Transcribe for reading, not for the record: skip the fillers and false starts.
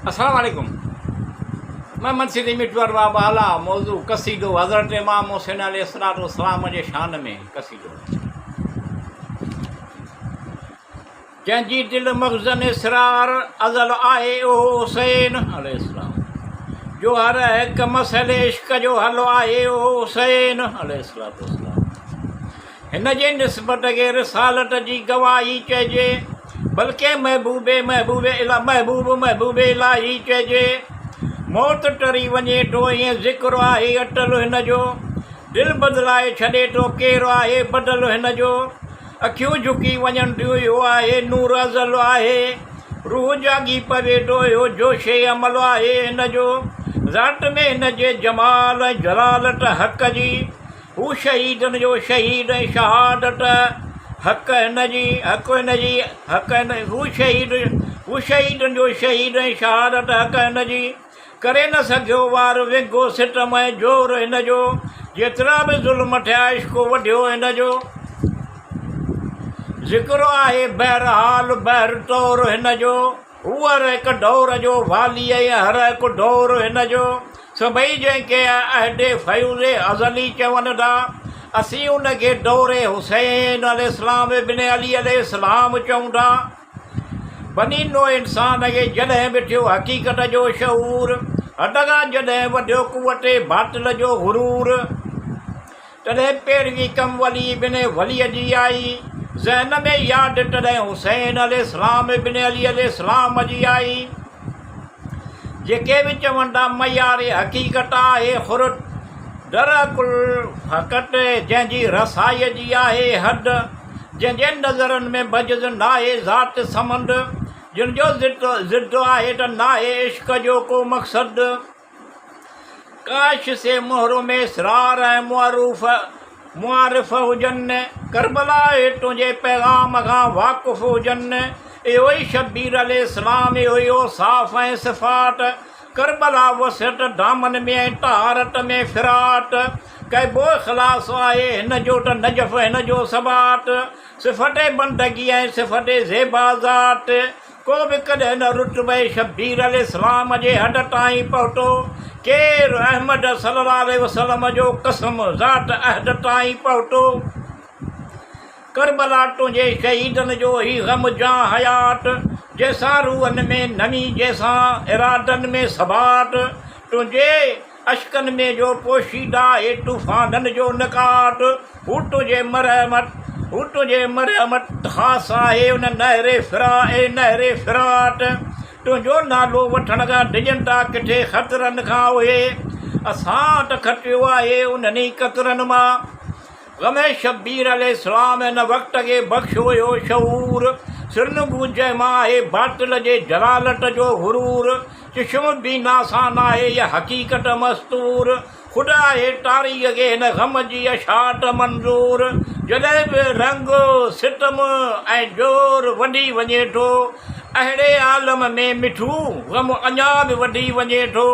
السلام عليڪم محمد سنڌي مٺو ارباب اعليٰ موضوع قصيدو حضرت امام حسين عليه الصلوة والسلام جي شان ۾ قصيدو جنهن جي دل مخزن اسرار ازل آهي اهو حسين عليه السلام جو هر هڪ مسئلي عشق جو حل آهي اهو حسين عليه السلام هن جي نسبت کي رسالت جي گواهي چئجي، بلڪه محبوب محبوب محبوب محبوب الاهي چئجي. موت ٽري وڃي ٿو ائين ذڪر آهي اٽل هن جو. دل بدلائي ڇڏي ٿو ڪير آهي بدل هن جو. اکيون جهڪي وڃن ٿيون اهو آهي نور ازل آهي. روح جاڳي پوي ٿو اهو جوش عمل آهي هن جو. ذات ۾ هن جي جمال ۽ جلالت حق جي. هو شهيدن جو شهيد ۽ شهادت حق هن جي حق هن جي حق هن هو شهيد هو شهيدن جو شهيد ۽ شهادت حق هن جي ڪري نه سگهيو وار وينگو ستم ۽ جور هن جو جيترا به ظلم ٿيا عشق وڍيو هن جو ذڪر آهي بهرحال بهر طور هن جو هو هر هڪ دور جو والي ۽ هر هڪ دور هن جو. سڀئي جنهن کي عهد فيوض ازلي چون ٿا، اسين ان کي دور حسين عليه السلام ابن علي عليه السلام چئون ٿا. بني نوع انسان کي جڏهن به ٿيو حقيقت جو شعور، حد کان جڏهن وڌيو قوت باطل جو غرور، تڏهن پيروي ڪم ولي ابن ولي جي آئي، ذهن ۾ ياد تڏهن حسين عليه السلام ابن علي عليه السلام جي آئي. جيڪي به چون ٿا معيار حقيقت آهي خرد در عقل فقط جنهن جي رسائيء جي آهي حد، جنهن جي نظرن ۾ بجز ناهي ذات صمد، جن جو ضد آهي ته ناهي عشق جو ڪو مقصد. ڪاش سي مهر ۾ اسرار ۽ معروف معارف هجن، ڪربلا اهي تنهنجي پيغام کان واقف هجن، اهو ئي شبير عليه السلام اهو ئي اوصاف ۽ صفات، ڪربلا وسعت دامن ۾ ۽ طهارت ۾ فرات، ڪئبو اخلاص آهي هن جو ته نجف هن جو ثبات، صفت بندگي ۽ صفت زيبا ذات، ڪو به ڪڏهن نه رتبه شبير عليه السلام جي حد تائين پهتو، ڪير احمد صلي الله عليه وسلم جو قسم ذات عهد تائين پهتو. ڪربلا تنهنجي شهيدن جو هي غم جان حيات، جنهن سان روحن ۾ نمي جنهن سان ارادن ۾ ثبات، تنهنجي اشڪن ۾ جو پوشيده آهي طوفانن جو نڪات، هو تنهنجي مرحمت، هو تنهنجي مرحمت خاص آهي ان نهر فرا اي نهر فرات، تنهنجو نالو وٺڻ کان ڊڄن ٿا ڪٿي خطرن کان اهي، اسان ته کٽيو آهي انهن ئي قطرن مان. غم شبير عليه السلام ان وقت کي بخشيو هيو شعور، سرنگون جنهن مان آهي باطل جي جلالت جو غرور، چشم بينا سان ناهي يا حقيقت مستور، خود آهي تاريخ کي هن غم جي اشاعت منظور، جڏهن به رنگ، ستم ۽ جور وڌي وڃي ٿو، اهڙي عالم ۾ مٺو غم اڃا به وڌي وڃي ٿو.